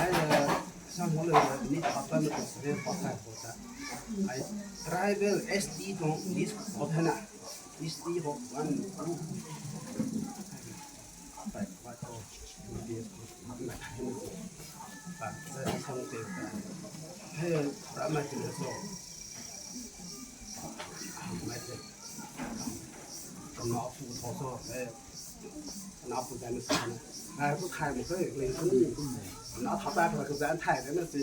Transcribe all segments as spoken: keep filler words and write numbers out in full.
Ai la sang ho le ni thapa na ko se pa kai ko ta. Ai tribal S T tuang list ho thana. S T ho one two. Apai pa to. Ni pa na thai na ko. Pa sa sang te ta. He ra ma ti na so. Mai te. Kam na pu tho so. He. Na pu dan sa na. Ai pu khai mo ke le ni. Na thapa ka ka dan thai de na si.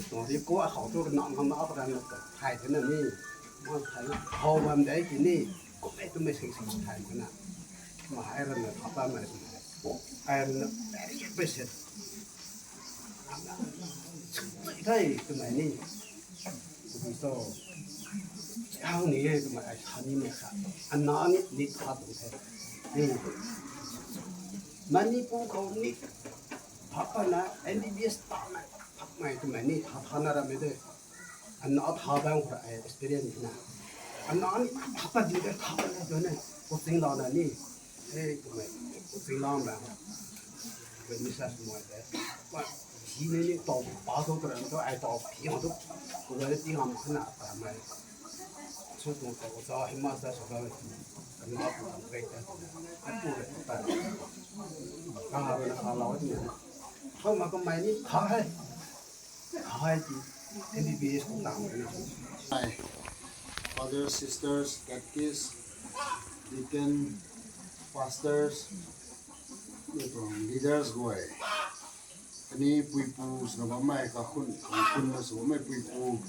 To ri ko a khou tu na na na pa dan thai de na ni. Ma thai na. Hou bam dei ti ni. Kum e tu me sing sing thai de na. Ma hai ran na thapa mai. Ai ran na very appreciate. Thai tu mai ni. Kubi so. Hau ni e tu mai ai sa ni me kha. Ana ni ni tha tu the. Ni. Manipur khou ni thapa na M B B S ta mai. Thap mai tu mai ni tha tha na ra me de. Ana tha bang khou ai experience na. Ana ni thapa di de tha na de ne. Coaching la na ni. Hei, kumei, coaching lam bang. Kumei misa sumoi te. Kumei, hi ni ni tau pa tho tara tho, ai tau hi hang tu. Kumei le ti hang khana ta mai. Su tu tau sa hi ma sa sa ba. Kan na pu kan kai ta. Ai pu le ta. Ka ha na ka lau ti. Thau ma kumei ni tha hei. Hai ti M B B S khou tang na. Hi. Fathers, sisters, catechists, deacon, pastors, ni tuang leaders guay. Kani puipu swna bammei, kakhun, kakhun na sw bammei puipu.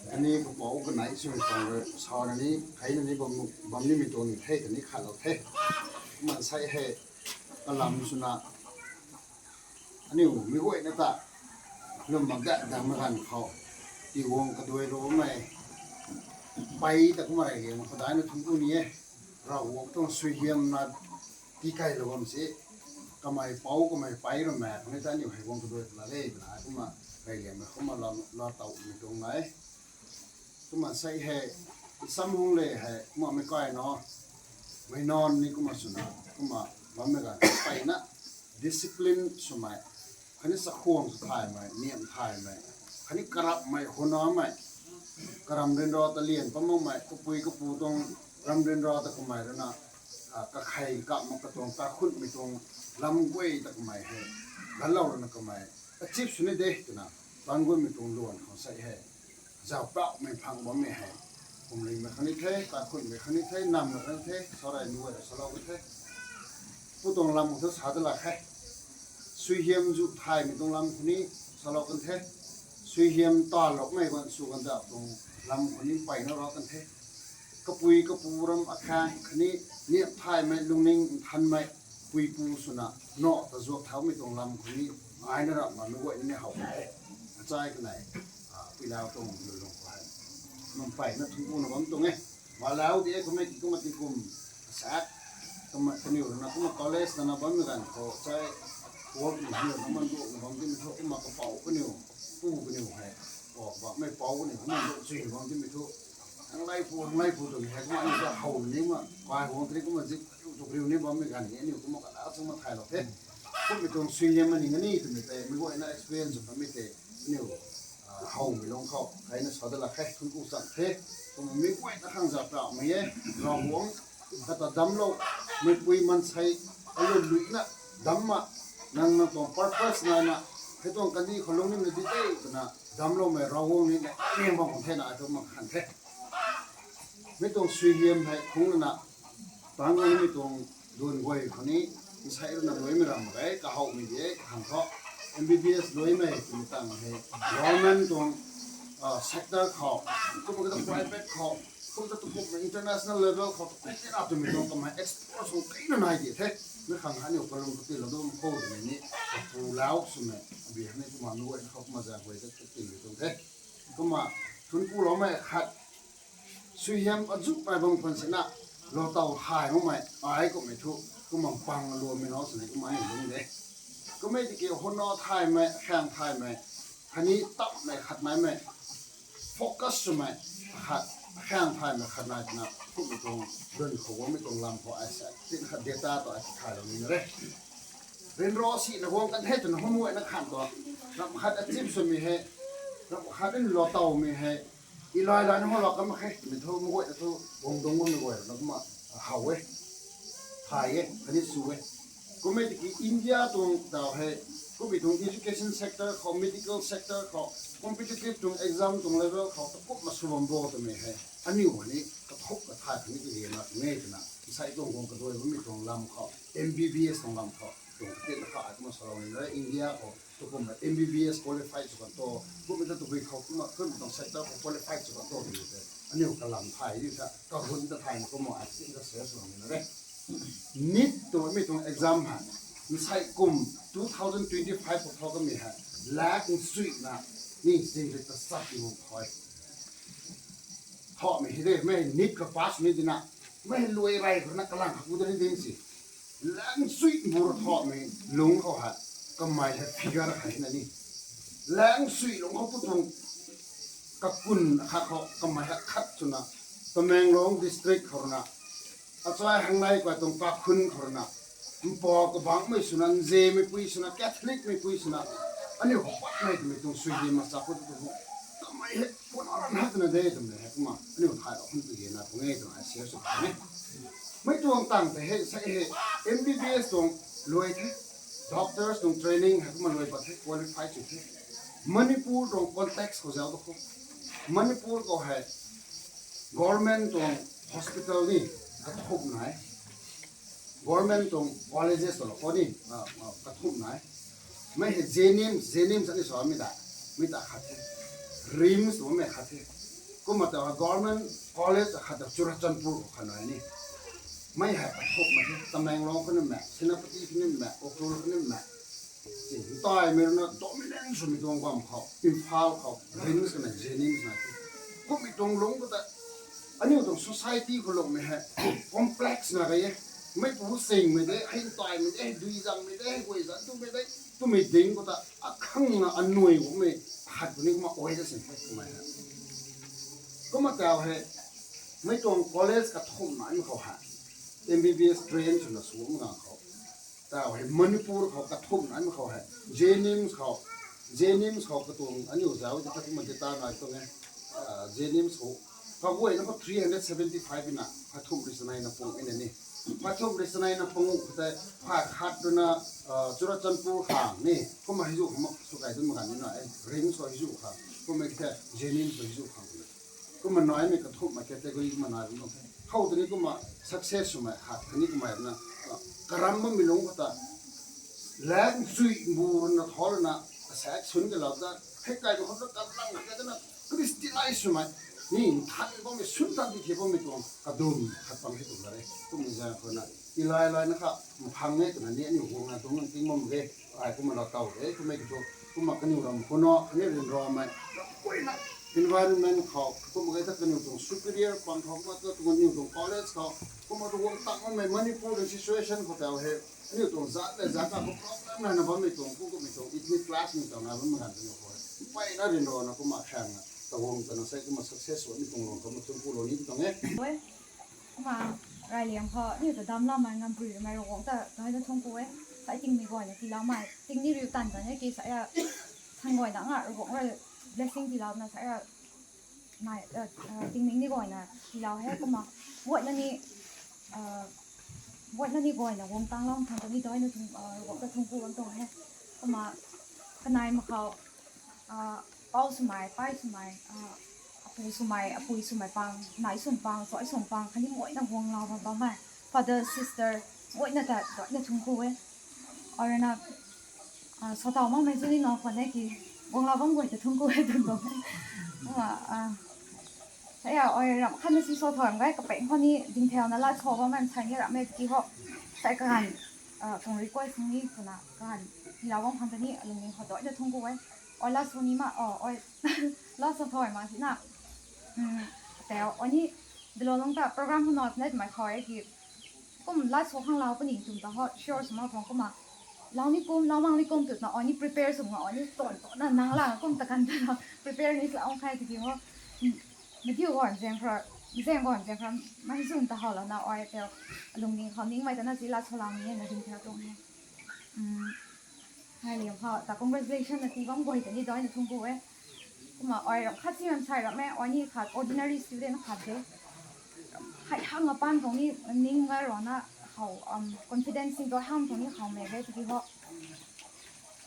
Kani kapou kanei sw tuang rui, sa na ni, hei na ni bam, bam ni mi tuang ni the, kani khat lou the. Kumna sei hei, kalam swna, aniu mi guayna ta, lwm mak dat dang na ganv khou, ti guang kaduai lou mei, pei ta kumna rey liang khou dai na thun ku ni e, Ravguangc tuang suaihiam na ti kai lou bam si, kamei pou, kamei pei rui mei, kani ta aniu hei guang kaduai pla le, na kumna rey liang mei kumna la, la tau mi tuang nai. Kumna sei hei, sam hung le hei, kumna mei kai na, mei nac ni kumna swna, kumna bammei ganv, peyna, discipline swmei, khatni chakhwang sw thaymei, niam thaymei, khatni karapmei, hunamei, karam ryanra ta lian pam makmei, kapui kapu tuang ram ryanra ta kamei rui na, ah, kakhei kap mak katuang, kakhunmei tuang lam guay ta kamei hei, ganlou rui na kamei, achieve sw ni de twna, tan guaymei tuang luan khou sei hei, zauc paumei phang bammei hei, kumlingmei khatni the, kakhunmei khatni the, nammei khatni the, sarai nuai rui salou kan the. Pu tuang lam khou thu sa da lak khe. Suaihiam zu thaymei tuang lam khou ni salou kan the. Suaihiam taloumei guan sw kan da tuang lam khou ni peyna ra kan the. Kapui kapu ram akhang khatni niamh thaymei lungning nthanmei puipu swna naw ta zuak thaumei tuang lam khatni aina ramh ma mei guayna ni how e. Achai kanei, ah, puilau tuang lu lung khou hei, nang mpeyna thuancku na bam tuang e. Malau di e, kamei ki kumna tingkum asak, kumna kaniw rui na kumna college na na bammei ganv khou chai, work na na man duak na bam dimei thu kumna kapou kaniw, pu kaniw hei, o, bamei pou kaniw kumna duak chui na bam dimei thu, hanglai pu hanglai pu twmei hei kumna aniu ta how ni ma kai huang tei kumna zip kariu tu kariu ni bammei ganv ni aniu kumna kana chungna thaylou the. Kummei tuang suaihiam ma ning ani twmei tei mei guayna experience bammei tei aniu, ah, howmei lung khou kaina sa da lak khe, thuancku chang the. Kumna mei guayna khang zap ramei e, Ravguangc kata damclou, meipui maansei alu luina damc ma, nang nang tuang purpose naina, hei tuang kandih khou lungning na di tei twna damcloumei Ravguangc ni na niang bam khang thena ai tu mak khan the. Mei tuang suaihiam hei phungc lana, tang nimei tuang duan guay khou ni, nsei rui na luaimei ram mak ge, kahowmei di e, kahang thu, M B B S luaimei twmei tang hei, government tuang, ah, sector khou, kumna kata private khou, kumna kata kumna international level khou, kumna kata twmei tuang kamei explore sw kaina nai di the. Mei khang aniu kalung katilou dum khou twmei ni, kapu lau swmei, abi hei ni kumna mei guayna khou kumna zan guay ta katilou tuang the. Kumna thuanckuloumei khat, suaihiam azuh nai bam khwan sina, lou taw thay makmei ai kummei thu, kumna pang luammei na sini kumna ni lung de. Kummei tiki hwna thaymei, khang thaymei, khatni tapmei khat naimei, focus swmei khat, khang thaymei khat nai twna, kummei tuang duan khou guangmei tuang lam khou ai sa tin khat data tu ai thaylou ni na re. Ryanra sina guang kan the twna hum guayna khang tu, ram khat achieve swmei hei, ram khat in lou tawmei hei, ilai lai na hou lou kan mak khe twmei thu mei guayna thu guang dungc guangmei guay rui na kumna how e, thay e, khatni sw e. Kummei tiki India tuang taw hei, kummei tuang education sector khou, medical sector khou, competitive tuang exam tuang level khou ta kumna sw bam bo twmei hei, aniu hei ni kathuk kathay khatni kagena twmei twna, nsei tuang guang kaduai bammei tuang lam khou, M B B S tuang lam khou, tuang katina kha ai kumna salou ni na re, India khou tu kumna M B B S qualified sw kan to, kummei ta tabui khou kumna, kumna tuang sector khou qualified sw kan to twmei tei aniu kalam thay di tha, kahun ta thayna kumna ai tin ta share swlou ni na re. NEET twmei tuang exam hei, nsei kum two thousand twenty-five khou thau kamei hei, lak nchuina ni zingrik ta sat ti bam khou thomei hei de, mei NEET ka pass ni dina, mei luai rey khou na kalang kha ku da ni ding si. Lak nchui bu ra thomei lungc khou hei, kamei hei figure khat na ni. Lak nchui lungc khou pu tuang kakun khat khou kamei hei khat swna, Tamenglong district khou rui na, achai hanglai kuay tuang kakhun khou rui na, mpau kabangcmei swna, nzemei pui swna, Catholic mei pui swna, aniu khou patmei twmei tuang suaihiam machak khou tu tuang, kamei hei puna ran hat na de twmei hei kumna aniu thaylou khang tu gena tuang e twna ai share sw kan e. Mei tuang tang tei hei sei hei M B B S tuang luai the, doctors tuang training hei kumna luai pat the, qualified sw the. Manipur tuang context khou zauc tu khou, Manipur khou hei government tuang hospital ni kathumh nai, government tuang colleges tuang khou ni, ah, ah, kathumh nai. Mei hei JNIMS, JNIMS ani sa mi ta, mi ta khat the. RIMS twmei khat the. Kumna ta government college khat ta Churachandpur khou khat nai ni. Mei hei kathumh ma the, Tamenglong khou ni mei, Senapati khou ni mei, Ukhrul khou ni mei. Ntaimei rui na dominant swmei tuang bam khou, Imphal khou, RIMS kanei, JNIMS na the. Kummei tuang lungc khou ta, aniu tuang society khou lungmei hei, complex na kage. Meipu singmei de, hei ntaimei de, hei dui zammei de, hei guay zan tumei de, twmei ding khou ta, akhang na anui guangmei, khat puni kumna ai ta sin the twmei hei. Kumna tau hei, mei tuang college kathumh naimei khou hei, M B B S train swna sw mak ganv khou, tau hei Manipur khou kathumh naimei khou hei, JNIMS khou, JNIMS khou katuang aniu zauc ta kumna data nai tuang e, ah, JNIMS khou, kaguayna khou three hundred seventy five na, phathumh rui chaneina pung na ni. Phathumh rui chaneina pung khou tei, phay khat rui na, ah, Churachandpur khang ni, kumna hei zu khou mak sw kai dun mak ganv ni na e, RIMS khou hei zu khang, kumna the, JNIMS khou hei zu khang. Kumna naimei kathumh mei category kumna nai bam tuang the. Khou tei ni kumna success swmei khat khatni kamei na, ah, karam bammei lungc khou ta, lak nchui bu rui na thau rui na, asak swn kalou ta, hei kai khou ta kalang khat ta na, Christianize swmei, Ni nthan bammei, sun tan ti the bammei tuang kadum khat pang hei tuang da re. Kum ni zang khou na, ilai lai na kha, mphang e twna ni aniu guang na tuang ting bam de. Ai kumna la tau de, kumna ki thu, kumna kaniw ram khou na, kaniw rin ram mei, ram koi na, environment khou, kumna ki ta kaniw tuang superior pang khou, kumna ta tuang kaniw tuang college khou, kumna tuang guang tang mei Manipur tuang situation khou tau he, aniu tuang zat le zat ka khou problem na na bammei tuang, kum kummei tuang ethnic clash ni tau na bammei ganv kaniw khou. Pai na rin ram na kumna khang na, ta guang ta na sai kumna success sw ni tuang lung khou ma thun ku lou ni tuang e. Oi, kumna, rai liang khou, ni ta dam lam mei ngam pui mei Ravguangc ta, ta na thung ku e. Sai ting mi guay na ti lau mei, ting ni riu tan ta ne ki sai a, thang guay na nga Ravguangc rui blessing ti lau na sai a, nai, uh, uh, ting ming ni guay na ti lau he, kumna, guay na ni, uh, guay na ni guay na guang tang lam thang ta ni doi na thung, uh, Ravguangc ta thung ku lam tuang he. Kumna, kanai ma khou, uh, pau swmei, pai swmei, uh, apu swmei, apui swmei pang, nai swm pang, soi swm pang, khatni guay na guang lau bam bam mei. Father, sister, guay na ta, guay na thung ku e. Or na, uh, sotau mak mei zuni nong khwan e ki, guang lau bam guay ta thung ku e, thung ku e. Kumna, uh, Saya, oi, ram khat na si so thau ram gai, kapeng khou ni ding thau na la so bam man sai ni ram e ki ho. Sai kahan, uh, kong request ni kuna kahan, ti lau bam khang ta ni, alung ni ho doi na thung ku e. Oi, la so ni ma, oh, oi, la so thau ma si na. Hmm, tau, oi ni, dilo long ta program ho na, net mai khou e ki, kum la so khang lau puni tum ta ho, sure sw mak tuang kumna. Lau ni kum, lau mang ni kum tut na, oi ni prepare sw nga, oi ni ton ton na nang la kum ta kan ta na, prepare ni sw ong khai ti ki ho. Hmm, madiu guan zeng khra, zeng guan zeng khra, mai zun ta hau la na, oi tau, alung ni khou ning mai ta na si la so lau ni na ding thau tuang he. Hmm, hai liang khou ta congratulation na ti bam guay ta ni doi na thung ku e. Kumna oi ram khat si ram sai ram e, oi ni khat ordinary student khat de. Hai hang apan tuang ni ning ga ro na khou, um, confidence ni doi hang tuang ni khou mei de tiki ho.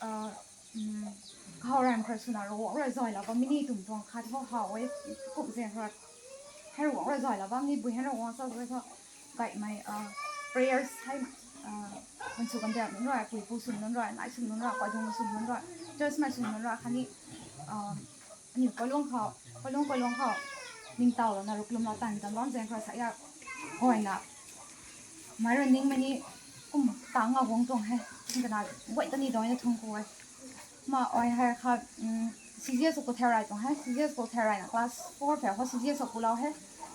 Uh, um, khou ram khra swna Ravguangc rui zay la bam mi ni tum tuang khat ho hau e, kum zeng khra. Hei Ravguangc rui zay la bam ni bui hei Ravguangc sa zay tho. Gaymei, uh, prayers hei, uh, kan sw kan diak nunc rui, pui pu swm nunc rui, nai swm nunc rui, koi dung swm nunc rui, church mei swm nunc rui, khatni, uh, aniu koi lung khou, koi lung koi lung khou, ningtow lana ruklum la tan tan bam zeng khra sa ya, guay na, mei rui ning mei ni, kum tang nga guang tuang he, kum kana, guay ta ni doi na thung ku e. Ma oi hei khat, um, C G S school thau rai tuang he, C G S school thau rai na class four thau ho C G S school lau he,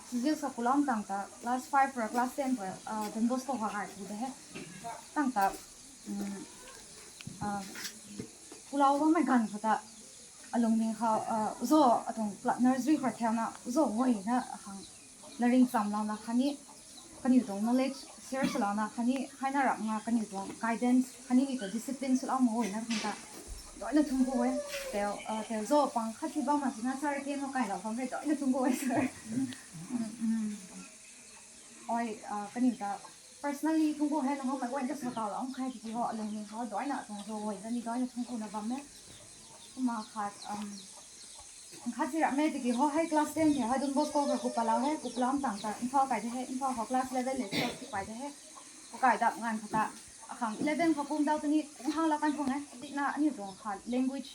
C G S school lam tang ta class five ra class ten ra, uh, Don Bosco khou kai tu de he. Tang ta, um, uh, school lau bam mei ganv khou ta, alung ni khou, uh, uzo atuang pla-, nursery khou thau na, uzo guay na khang, laring cham lau na khatni, kaniw tuang knowledge share sw lau na khatni, hai na ram nga kaniw tuang guidance khatni ni tuang discipline sw lau ma guay na khang ta, doi na thung ku e, tau, uh, tau zo pang khat si bam ma si na sir ken ho kai lau bam re doi na thung ku e sir. Um, um. Oi, uh, kaniw ta personally thung ku he na ho mei guay ta sa tau lau khai tiki ho, alung ni ho doi na tuang zo guay ta ni doi na thung ku na bam e. Kumna khat, um, khat si ram e tiki ho hei class ten the, hei Don Bosco khou ku palau he, ku palau tang ta, Imphal kai de he, Imphal khou class eleven le twelve ku kai de he, ku kai dap nganv khou ta, akhang eleven khou kum dau tuni, kung hang la kan phung e, ti na, aniu tuang khat language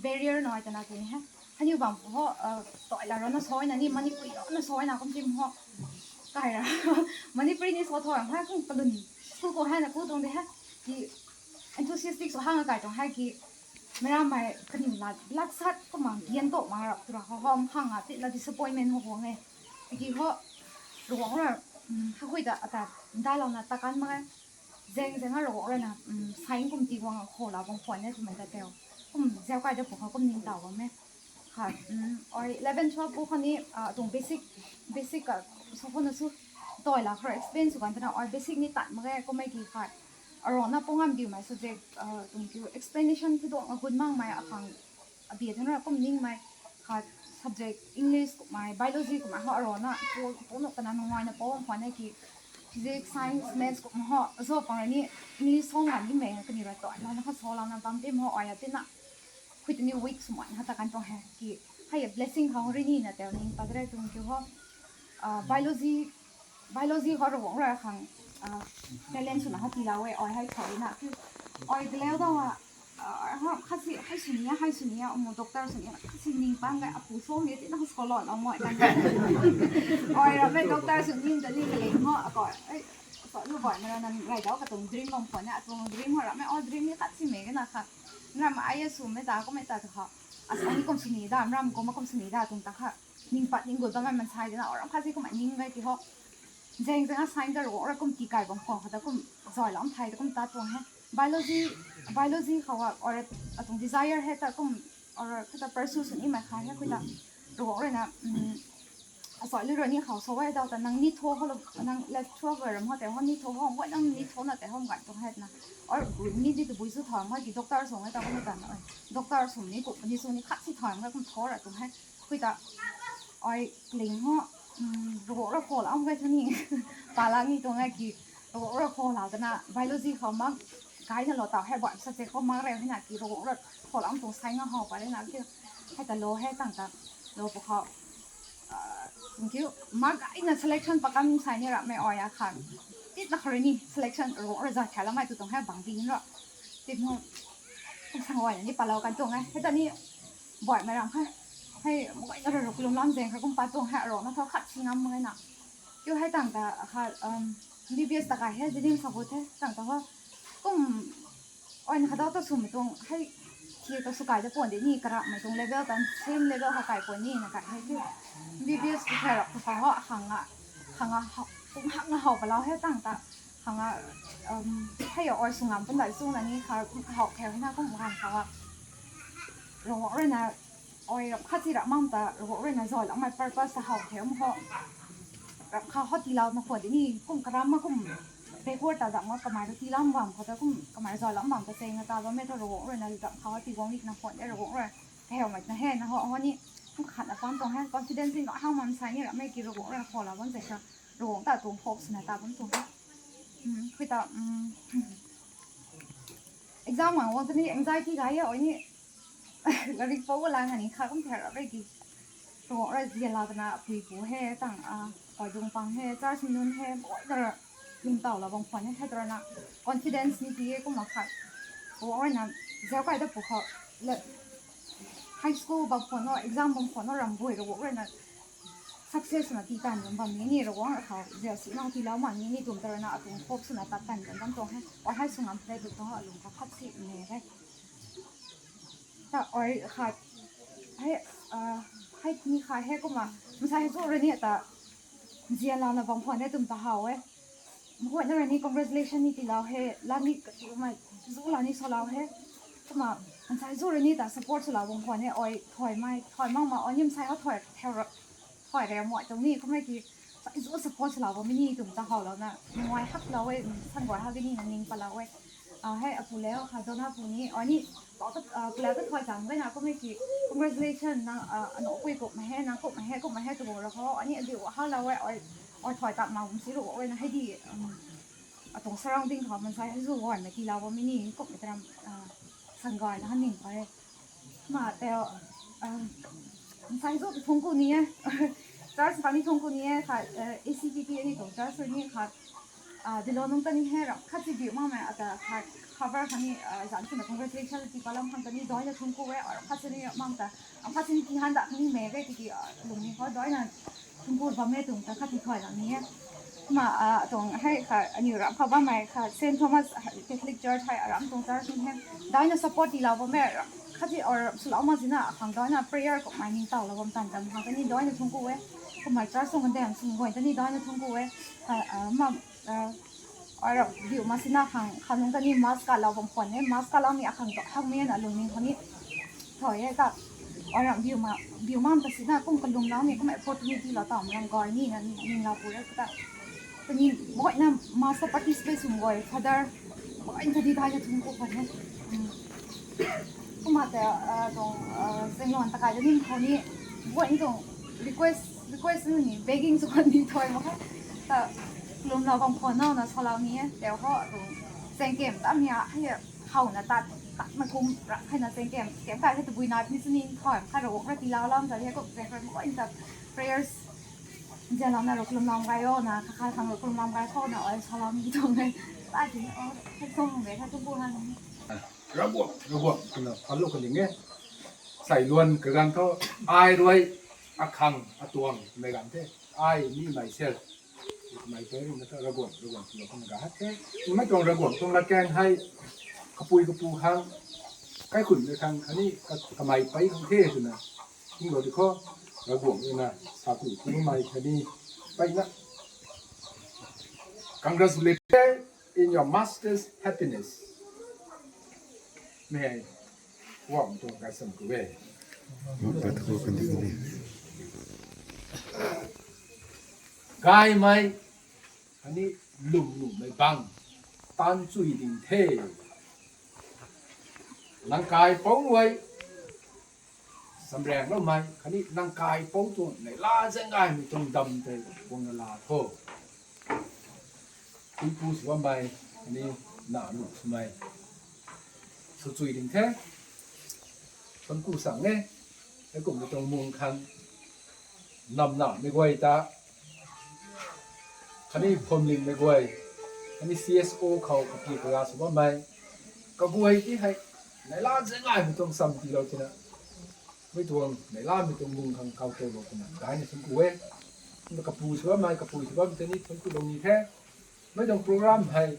barrier na ai ta na tuni he, aniu bam ho, uh, toi la ro na soi na ni, Manipuri ro na soi na kum tim ho, kai ra, Manipuri ni so thau ram hai kung kalun, school khou hai na ku tuang de he, ki, enthusiastic sw hang a kai tuang hai ki, meic ram mei kaniw la, laksat kumna gian toh ma rap tu ra ho, ho, mphang a ti la disappointment ho guang e. Tiki ho, Ravguangc ra, um, hahui ta ata, ndai lau na ta kan mak e. Zeng zeng a Ravguangc ra na, um, sign kum ti guang a khou la bam khwan e twmei ta tau. Kum zau kai da pu khou kum ningtow bam e. Khat, um, oi eleven twelve pu khou ni, ah, tuang basic, basic ka, so khou na su, toi la khou explain sw kan twna, oi basic ni tat mak e, kum e ki khat. Aruna pungam diu mei subject, uh, tuang kiu explanation thi duang agun mang mei akhang abia thang ra kum ning mei khat subject English kummei, biology kummei ho aruna, pu, pu nu kana nungai na pou khwan e ki physics, science, maths kum ho, zo pang ra ni English song kan ni mei kani ra toi, lana kha so lana bam tim ho, oi a tina. Khui tini week sumai na ta kan tuang he ki, hei blessing khang ri ni na tau ning pat re tuang kiu ho. Ah, biology, biology ho Ravguangc ra khang, ah, talent swna ho ti lau e, oi hei khou na kiu. Oi, taleu dau a, Khatsi hai suni hai suni amu doctor suni khatsi ning pang gai apu song ni tina scholar amu kan. Oi rammei doctor suni ta ni kali mo akoi. Ai so lu boy na na rai dau ka tung dream bam phone na tung dream ho rammei o dream ni khatsi me na kha. Ram ai sumei ta ko mei ta kha. Asani kum suni da ram ko ma kum suni da tung ta kha. Ning pat ning gul bam man sai da na ram khatsi kum ning gai ti ho. Zeng zeng a science da ro ra kum ti kai bam khou khata kum zoi lam thai da kum ta tuang he. Biology, biology khou a or atung desire he ta kum or khata pursue suni mai khai he khui ta. Ro rui na, um, asoi lu rui ni khou so wai dau ta nang ni tho ho lo, nang left tho ho ram ho te ho ni tho ho, wai nang ni tho na te ho gai tuang he na. Or ni di tu bui su tho ma ki doctor song he ta kum ta na. Doctor song ni ku ni su ni khat si tho ma kum tho ra tuang he. Khui ta, ai ling ho, um, ro ra khou lam gai thani. Pala ni tuang he ki, ro ra khou la ta na, biology khou mak, kai na lo ta he, boi subject khou mak re, hei na ki, ro ra khou lam tuang sai nga ho, pa re na ki, hei ta lo he, tang ta, lo pa khou, ah, thank you. Mak kai na selection pa kam sai ni rammei oi a khan. Tit na khou rui ni, selection ro ra za kha lamei tu tuang he, bang ding ro. Tit mo, kum sang oi na ni pala kan tuang he, hei ta ni, boi mei ram he. Hei, mak kai na ro ra khou lum lam zeng, kha kum pa tuang he, ro na tho khat si ngam mak kai na. Kiu hei tang ta, kha, um, B B S ta kai he, zining sa bo the, tang ta ho. Kum, oi na kha dau ta sum tuang, hei, thir ta su kai da puan de ni, karamei tuang level tan, same level ha kai puan ni, na kai hei ki. B B S ki thai rap tu pa ho, hang a, hang a, ha, kum hang a hau pa lau he tang ta, hang a, um, hei a oi su ngam pun dai su na ni, kha, hau theu hei na kum hang kha wa. Ro rui na, oi rap khat si rap mam ta, ro rui na zoi lam mei purpose ta hau theu mo ho. Rap kha ho ti lau na khou de ni, kum karam ma kum backward ta dam ma kamei ru ti lam bam khou ta kum kamei zoi lam bam ta seng na ta bam mei ta ro rui na dam kha ho ti guang ni na khou de ro rui. Kaheu mei na he na ho, ho ni, kum khat na pam tuang he, confidence ni no hang mam sai ni rammei ki ro rui na khou la bam se sa, ro ta tuang hope sina ta bam tuang he. Hmm, khui ta, hmm, exam wang wang ta ni anxiety ga ye, oi ni, Larik pou lang ani kha kum thar rap rei di. Ro rui zia la ta na pui pu he tang a, koi dung pang he, church nun he, boi ta ra lum tau la bam khwan he, hei ta ra na confidence ni ti e kum a khat. Ro rui na zia kai da pu khou, le, high school bam khwan o, exam bam khwan o, ram bui ro rui na success na ti tan bam bam ni ni ro rui na khou, zia si na ti lau ma ni ni tum ta ra na atung hope sina tat tan bam bam tuang he. Or hei sung am play tu tuang a lung kha khat si me he. Ta oi khat, hei, ah, hei ni khat he kumna, masai hei zu rui ni ta, zian lau na bam khwan he tum ta hau e. Mkhwan na rui ni congratulation ni ti lau he, la ni kati kumna, zu la ni sa lau he. Kumna, masai zu rui ni ta support sa lau bam khwan he, oi, thoi mai, thoi mang ma, oi ni masai ho thoi, thoi ra, thoi re moi tuang ni, kumna ki, sa zu support sa lau bam ni tum ta hau lau na, moi hak lau e, san goi hak ni, ning pa lau e. Ah, hei, apu leu, kha zona pu ni, o ni, pau ta, ah, pu leu ta thoi cham gay na, kum hei ki, congratulation, nang, ah, ano pui kup ma he, nang kup ma he, kup ma he, tu bo ra ho, ani, adi, ha la we, oi, oi thoi tap ma, kum si ru, oi na, hei di, um, atong surrounding kha, man sai, hei zu, oi, ma ti la, bo, mi ni, kup ma tram, ah, sang gay na, ha ning, pa he. Ma teo, ah, sai zu thungku ni e. Church kha ni thungku ni e, kha, eh, A C P P ni tuang church ni kha, ah, dilo nung ta ni he, ram khat si biu mak mei, ata kha, cover kha ni, ah, zan suna congratulation ti palam khang ta ni doi na thungku e, ram khat si ni ram mang ta, ram khat si ni ti han da ni me ge ti ki, ah, lung ni ho doi na thungku bam e tuang ta khat ti thoi lam ni e. Ma, ah, tuang hei kha, aniu ram kha bam mei kha, Saint Thomas Catholic Church hei, ram tuang church ni he. Dai na support ti lau bam e, ram khat ti or sw lau mak si na, akhang dai na prayer kummei ning tau lau bam tan tan, khang ta ni dai na thungku e. Kummei church sung dem sung guay ta ni dai na thungku e. Ah, ah, ma, ah, Oi ram biu ma si na khang, kha nung ta ni mask ka lau bam khwan e, mask ka lau mi akhang tu hak mi na lung ning khou ni. Thoi e ta, oi ram biu ma, biu mam ta si na kum kalum lau ni, kum opportunity lau tam ram gay ni na ni, ning lau pu e ta. Ta ni, boi na mask ka participate sum gay, father, boi ta di dai na thungku khwan e. Hmm. Kumna ta, ah, tuang, ah, Zenglon ta kai da ning khou ni, boi ni tuang request, request ni, begging sw khwan ni thoi mak khe. Ta, kalum lau bam khwan nau na sa lau ni e, teo ho, tuang, zengkem ta mi a, hei, hau na tat, tat na kum, rak hei na zengkem, kem kai hei tabui na, ni sini thoi, kha ro, ra ti lau lam, ta hei kup, zengkem, boi ta, prayers, zia lam na ro kalum lam gay o na, kha kha khang ro kalum lam gay khou na, oi sa lam ni tuang e. Ta di, oh, hei song e, kha tuang bu han. Ravguangc, Ravguangc twna phalou kaling e. Sai luan kaganv thu, ai rui akhang atuang mei ganv the. Ai mi mei sel. Mei pei rui na thu Ravguangc, Ravguangc twna khang ga hat the. Mei tuang Ravguangc tuang latkaeng hei, kapui kapu khang, kaikhunc mei khang, khatni ka-, kamei pei khang the twna. Kumlou di kho, Ravguangc rui na, sa ku kumei khatni, peyna. Congratulate in your master's happiness. Mei hei, wam tuang kaisam ku e. Gaymei, khatni lwm nuhmei bang, taan chui ding the. Nang kai pou guay, samrangloumei, khatni nang kai pou tuang, neihla zaeng gaymei tuang dam tei, guangna la tho. Tuipu sw bammei, khatni na nuh swmei. Sw chui ding the. Thuanc ku sang e. Heikumna tuang mung khang. Namnamei guay ta. Khatni phwamlingmei guay. Khatni C S O khou kapi kaga sw bammei. Kaguay ti hei. Neihla zaeng gaymei tuang sam tiilou tina. Mei tuang, neihlamei tuang mung khang kau toulou tina. Daina thuanc ku e. Kapu sw bammei, kapui sw bammei tei ni thuanc kulou ni the. Mei tuang program hei.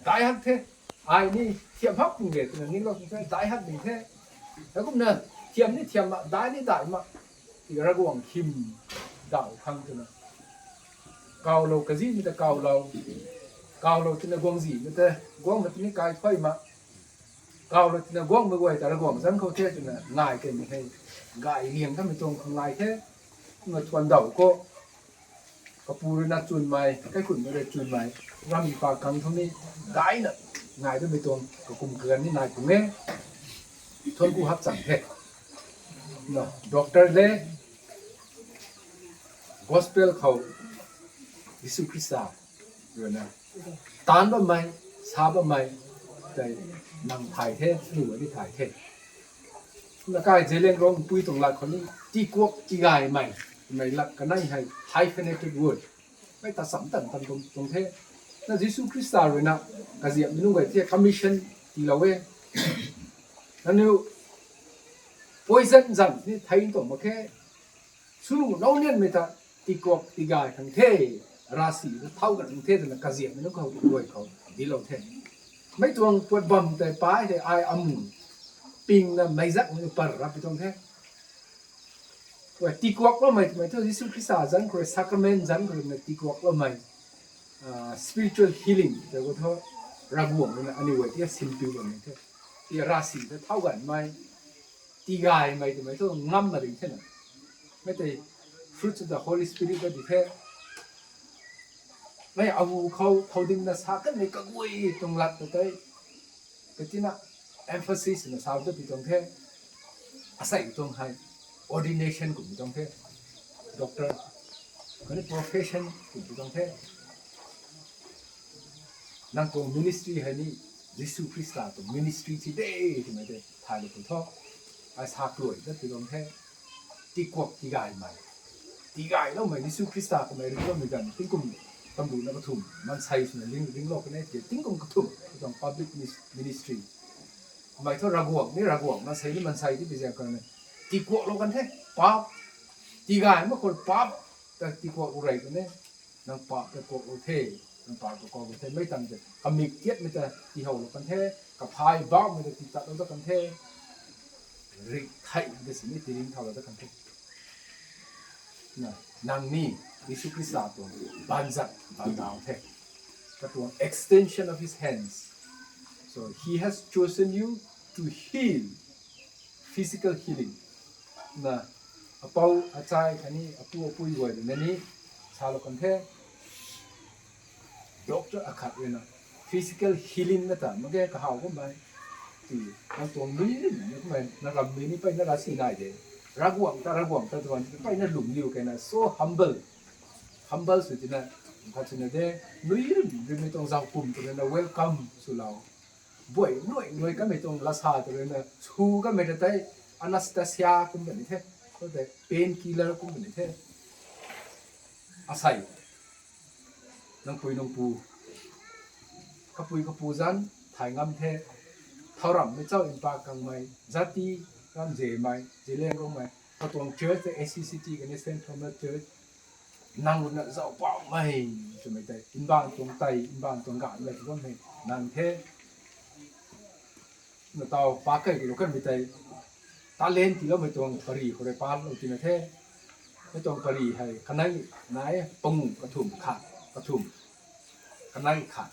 Dai hak the. Ai ni thiam hak pung de twna ninglou the. Dai hak ding the. Heikumna thiam ni thiam ma, dai ni dai ma. Ti Ravguangc hym daw khang twna. Kaulou kazihmei ta kaulou. Kaulou tina guangzihmei ta, guangmei ta ni kai thuy ma. Kaulou tina guangmei guay ta Ravguangc zanc khou the twna ngai keymei hei. Gay liang kamei tuang khang ngai the. Kumna thuan daw khou. Kapu rui na chwnmei, kaikhunc rui chwnmei. Rampa kang thu ni daina ngai damei tuang kakum kaganv ni nai pung e. Thuanc ku hak chang the. Na, doctor le, gospel khou, Jisu Khrista rui na, taanc bammei, sa bammei, tei nang thay the, aniu ni thay the. Na kai Zeliangrong pui tuang lat khou ni, tikuak tigaymei, mei lat kanei hei hyphenated word. Mei ta sam tan tan tuang, tuang the. Na Jisu Khrista rui na, kaziapmei nunc guay the commission tiilou e. Nangniw poison zan ni thei tuang mak khe. Sw nou nianmei ta tikuak tigay khang the, ravsic ta thau kan the twna kaziapmei nunc khou guay khou dilou the. Mei tuang puat bam tei pai the ai amu pingna meizakmei par rap tuang the. Tikuakloumei twmei thu Jisu Khrista zanc khou rui, sacrament zanc khou rui na tikuakloumei, spiritual healing tei khou thu Ravguangc rui na aniu guay ti simpiu bammei the. Ti ravsic ta thau ganmei, tigaymei twmei thu ngam ma ding the na. Mei tei fruits of the Holy Spirit ta di the. Mei ahu khou thow dingna sa kanmei kaguay tuang lat ta tei, katina emphasis na sa ta pi tuang the. Asei tuang hei ordination kum pi tuang the. Doctor, khatni profession kum pi tuang the. Nang tuang ministry hei ni Jisu Khrista tuang ministry ti de twmei tei thaylou pu tho. Ai sa kluai dat pi tuang the. Tikuak tigaymei, tigayloumei, Jisu Khrista kamei ringloumei ganv tingkum tamruhna kathumh maansei swna ring, ringlou kan e, tingkum kathumh tuang public minis-, ministry. Kamei thu Ravguangc ni Ravguangc, maansei ni maansei ti pi zaeng khou na tikuaklou kan the, paap, tigay mak khou paap ta tikuak rey kan e. Nang paap ta kuaklou the, nang paap ta kuaklou the, mei tang tei kamik tiatmei ta tihowlou kan the, kaphay bauhmei ta titatlou ta kan the, rik theimei ta sini tiring thaulou ta kan the. Na, nang ni Jisu Khrista tuang baanzat baandaw the. Katuang extension of his hands. So he has chosen you to heal, physical healing. Na, apou achai khatni apu apui guay rui na ni salou kan the. Doctor akhat rui na physical healing na ta mak ge, kahaw bammei ti, nang tuang nui rim ni kummei na ram nui ni peyna ravsic nai de. Ravguangc ta, Ravguangc ta tuang peyna lwmliu kena, so humble. Humble sw tina, khat swna de, nui rim rimei tuang zauc kum tu rui na welcome swlou. Buay nuai nuai kamei tuang lasa tu rui na sw kamei ta tei, anesthesia kum puni the, khoutei painkiller kum puni the. Asei, nang pui nang pu, kapui kapu zanc thay ngam the. Thauram mei chau impact kangmei, jati, ram zemei, Zeliangrongmei, katuang church, A C C T kani Saint Thomas Church, nang na zau pau mei, twmei tei, inbang tuang tei, inbang tuang gan mei, tuang hei, nang the, na tau pa kai lo kan mei tei, talent tiiloumei tuang pari khou rui pa lou tina the, mei tuang pari hei, kanei, nai, pangu, kathum, khat, kathum, kanei, khat.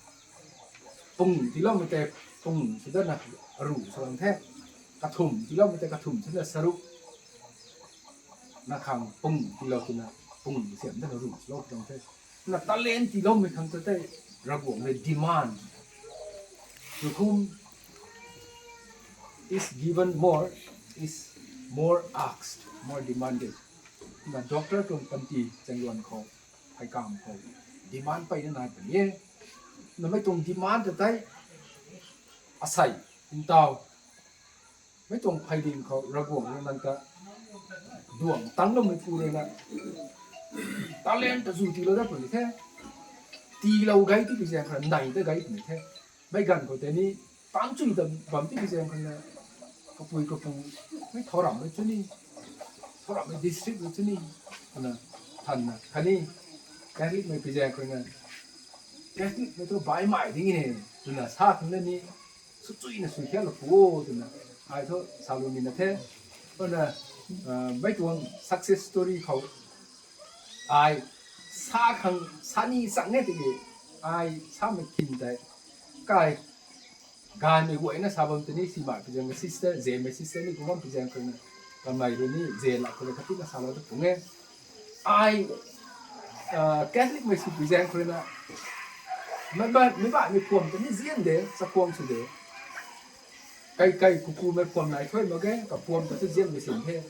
Pung tiiloumei tei pung sidana aru swlang the. Kathum tiiloumei tei kathum sidana saruk. Na khang pung tiilou tina pung siam dana aru swlang the. Na talent tiiloumei khang ta tei Ravguangc mei demand. To whom is given more is more asked, more demanded. Na doctor tuang panty changluan khou, hei kam khou, demand peyna nai puni e. Na mei tuang demand ta tei, asei, ntau, mei tuang phey ding khou Ravguangc na nang ta duang tangloumei pu rui na, talent ta zu tiilou dat puni the, tiilou gay ti pi zaeng khou nai ta gay puni the. Mei ganv khou tei ni, tang chui ta bam ti pi zaeng khou na, kapui kapu, mei Thauram mei chu ni, Thauram mei district mei chu ni, na, than na, khatni, Catholic mei pi zaeng khou na, Catholic mei tu bai mai ding e, twna sa khang na ni, sw chui na sw kha lo pu o, twna, ai thu sa lu ni na the, twna, mei tuang success story khou, ai, sa khang, sa ni chang e tiki, ai, samei khin tei, kai, gaymei guayna sa bam tini, simei pi zaeng sister, zemei sister ni kum bam pi zaeng khou na, kamei rui ni, ze lak khou rui kati na salou ta pung e. Ai, Catholic mei sw pi zaeng khou rui na, mei ba, mei ba, mei phuam tini zian de, chakhwang sw de. Kai kai kuku mei phuam nai thuy mak ge, kaphuam ta tu zianmei sin the.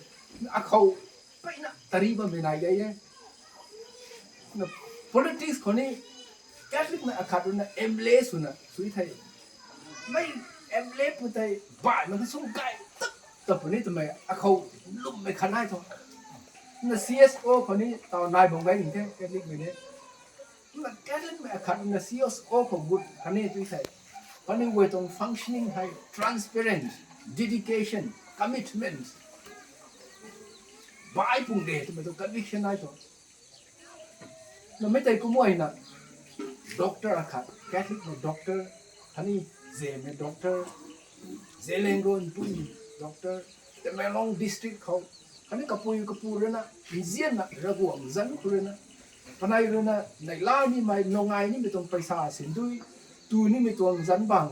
Akhou, peyna tari bammei nai de e. Na politics khou ni, Catholic mei akhat rui na M L A swna sw thei. Mei M L A pu tei baihmei kasung gay tak ta puni twmei akhou lummei khat nai thu. Na C S O khou ni tau nai bam gay ning the Catholic mei ni. Na Catholic mei akhat na C S O khou gut khatni tu thei, khatni guay tuang functioning hei transparent, dedication, commitment, bai pung de twmei tuang conviction nai tu. Na mei tei kumna, doctor akhat, Catholic mei doctor, khatni zemei doctor, Zeliangrong pui doctor, Tamenglong district khou, khatni kapui kapu rui na, nzianna Ravguangc zanc khou rui na, kanei rui na, neihla nimei, nungai nimei tuang paisa sindui, tu nimei tuang zanc bang,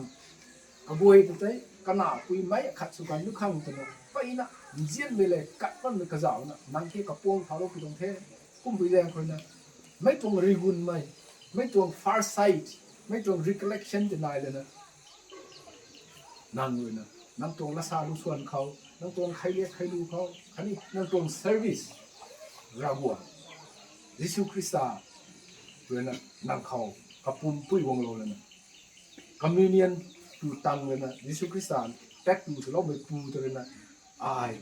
kaguay ta tei, kanapui mei akhat sw kan nu khang twna, peyna, nzianmei le, kat panmei kazauhna, nang khe kapuang thaulou pi tuang the, kum pi zaeng khou rui na, mei tuang rigunmei, mei tuang foresight, mei tuang recollection tei nai lana, nang rui na, nang tuang lasa lu suan khou, nang tuang khailiak khailu khou, khatni nang tuang service, Ravguangc, Jisu Khrista rui na, nang khou, kapumpui guanglou lana, communion tu tang rui na, Jisu Khrista, tak tu swloumei pu ta rui na, ai,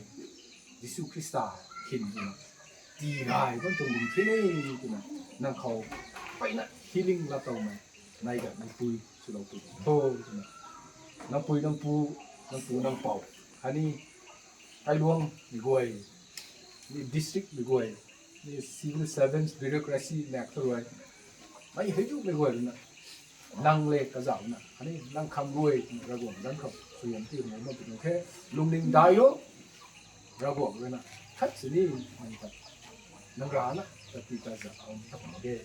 Jisu Khrista, khin rui na, tii gay bam tuang lum the ne, twna, nang khou, peyna healing laa towmei, nai ganv nang pui, swlou pui, tho, twna, nang pui nang pu, nang pu nang pou, khatni, kailuang mei guay, ni district mei guay, ni civil servants, bureaucracy, mak tha rui, mei hei tu mei guay rui na, nang le kazauhna, khatni nang kham rui, Ravguangc zanc khou, suaihiam ti mei mak pi tuang the, lungning dai o, Ravguangc rui na, khat sini, nang ta, nang rana, ta pi ta za, aum ta mak ge.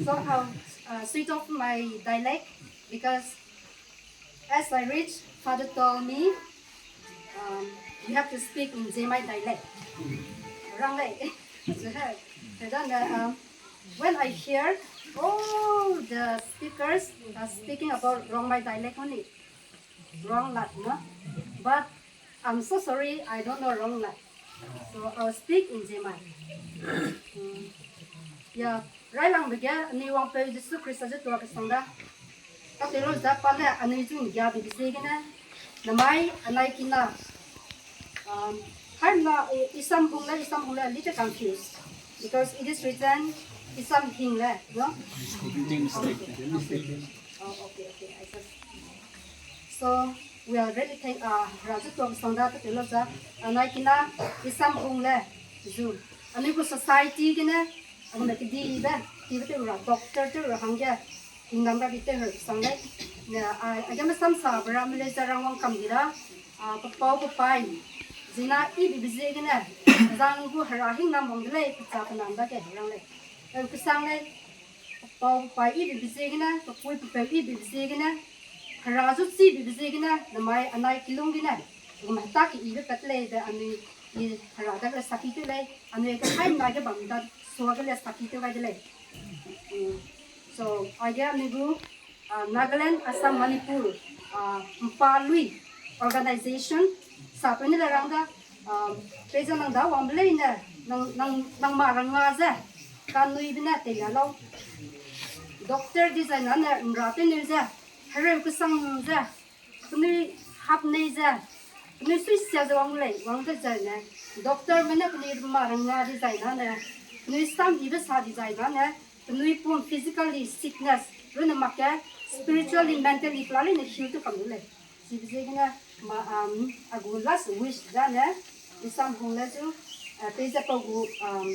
So I'll uh, switch off my dialect because as I reach, Father told me um, you have to speak in Zemai dialect. Ranglei. Then, uh, um, when I hear all the speakers are speaking about Rongmei dialect only, Ruanglat, no? But I'm so sorry, I don't know Ruanglat. So I'll speak in Zemai. Mm. Ya, railang bege, ani wangpeu Jisu Khrista je tua kasang da. Katei lo za pa le, ani jun gya bi bisi gene. Namai, anai kina. Um, hai na, eh, isam hung le, isam hung le, a little confused. Because it is written, isam hing le, no? Reading mistake. Oh, okay, okay. I just... So, we are really thank, uh, Raja Tuang Sangda ta pilo za, anai kina, isam hung le, zu. Ani ku society kina, ang na kidi be, ti be te ra doctor te ra hang ge, hing nam ka bi te ra sang le. Na, a, a ga masam sa bara mele za rang wang kam di ra, a, pa pau pa pai. Zina i bi bi ze kina, zang gu hara hing nam wang de le, pa cha pa nam da ke rang le. Em ku sang le, Pau pai i bi bi ziegina, papui papeu i bi bi ziegina, hara zu chi bi bi ziegina, namai anai kilung gina, gum hata ki i bi pat le da anui i hara dak la saki tu le, anui ka hai nai ka bam da sua ka le saki tu gai de le. Mm. So, aige anui gu, ah, Nagaland, Assam, Manipur, ah, mpa lui organization, sa pe ni la rang da, ah, pe za nang da wang le na, nang, nang, nang ma rang nga ze, kanui bina te la lo. Doctor di zai na na, nra te nui ze, hareu kasang ze, kanui hap nei ze, kanui sui sia ze wang le, wang de zai na. Doctor mena kanui ma rang nga di zai na na, kanui sam di ba sa di zai na na, kanui pum physically sickness, runa mak ke, spiritually, mentally, pla le na heal tu kam le. Sibizegina, ma, um, agu last wish da ne, isam hung le zu, uh, pe za pa gu, um,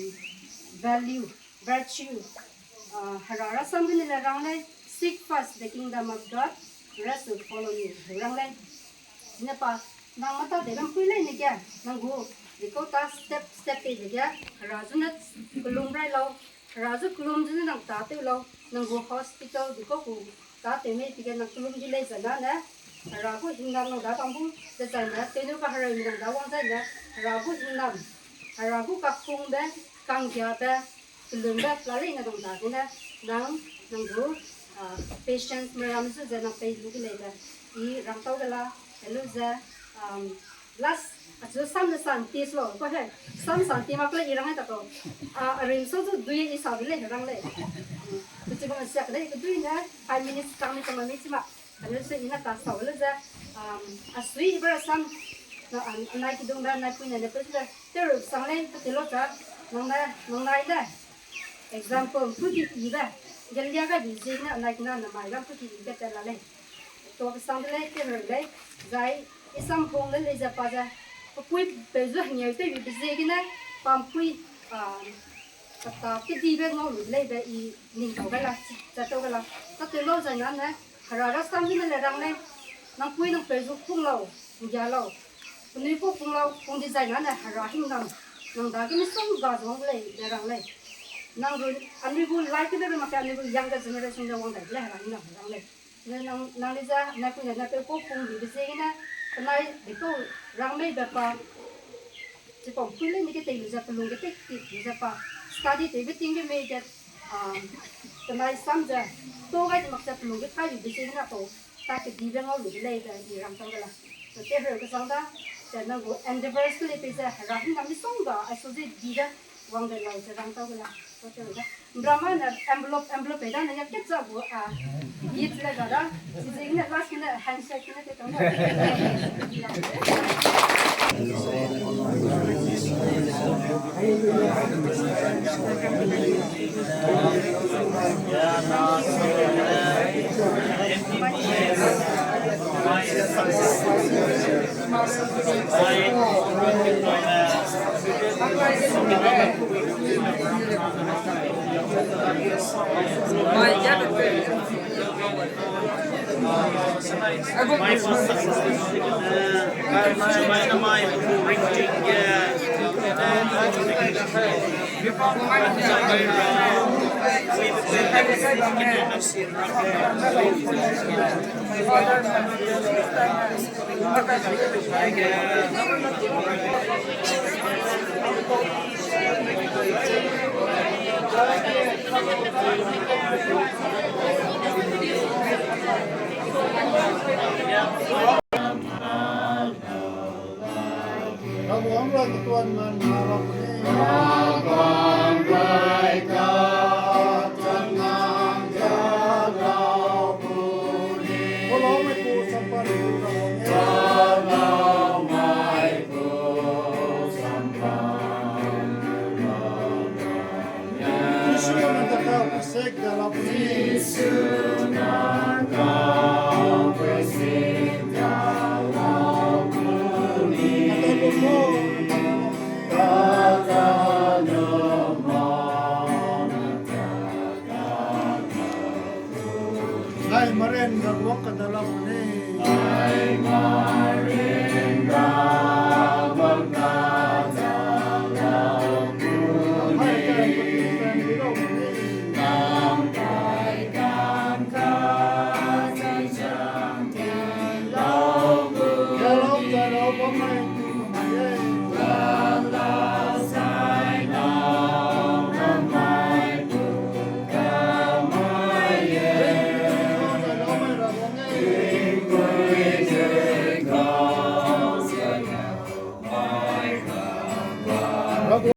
value, virtue, uh, harara sam gina le rang le, seek first the kingdom of God, rest will follow you, rang le. Sina pa, nang mata de lam pui le ni kya, nang gu, diko ta step, step te de kya, hara zu na, kulum rai lo, Hara zu kulum zu nang ta teu lo, nang gu hospital di ko ku ta teu mei tike nang kulum di le zana ne. Hara gu hing nam nang da bang bu, de zana teu nu ka hara mi nang da wang zana, hara gu hing nam, hara gu kakhung be, kang gya be, kulum be, la le na nang da de ne, nang, nang gu, ah, patience maram zu zana pei lu ki le da, i rang tau de la, hello za, um, Last, achu sam na san ti slo ko he. Sam san ti mak le i rang hai ta ko. A, arim so tu dui i sa le rang le. Tu chi bang siak le ko dui na five minutes tang ni tang ni chi ma. Anu se ina ta sa le za. Um, asui bara sam na an, anai ki dung da nai pui na ne pe le. Te ru sang le ko ti lo cha. Nang na, nang nai le. Example, pu ki ti da. Galia ga di jing na nai na na mai ram pu ki ti da te la le. Tua kasang de le, te rui le, zai, isam hong le le za pa za, papui pe zu hang yau te bi bize gina, pampui, ah, kata kidi be ngau lu le be i ning tau ga la, za tau ga la, ta te lo zai na na, hara ra sam gina le rang le, nang pui nang pe zu phung lo, ngya lo, nui pu phung lo, phung di zai na na, hara hing nam, nang da gini song ga zong le, le rang le, nang rui, anui gu life gina rui ma ka anui gu younger generation le wang dai le hara hing nam rang le. Nang, nang li za, nang pui na, nang pe ko phung di bize na, kanai di ko rang mei ba pa. Chi pom pui le ni ke te lu za, palung ke te ti lu za pa. Study te bi ting ke mei ke, ah, kanai sam za. To gai di mak za palung ke thai di bize na to. Ta ke di be ngau lu di le da di rang tang da la. So te her ka sang da. Za nang gu endeavors ke le pe za, rang nam ni song da, a so zi di da. Wang de lau za rang tau la. Ko te da. Drama na envelope, envelope da na ya ke za bu, ah, gift le ga da. Sisi na last na handshake na te tang. Sek da la puni. Ai maren da guak ka da la puni.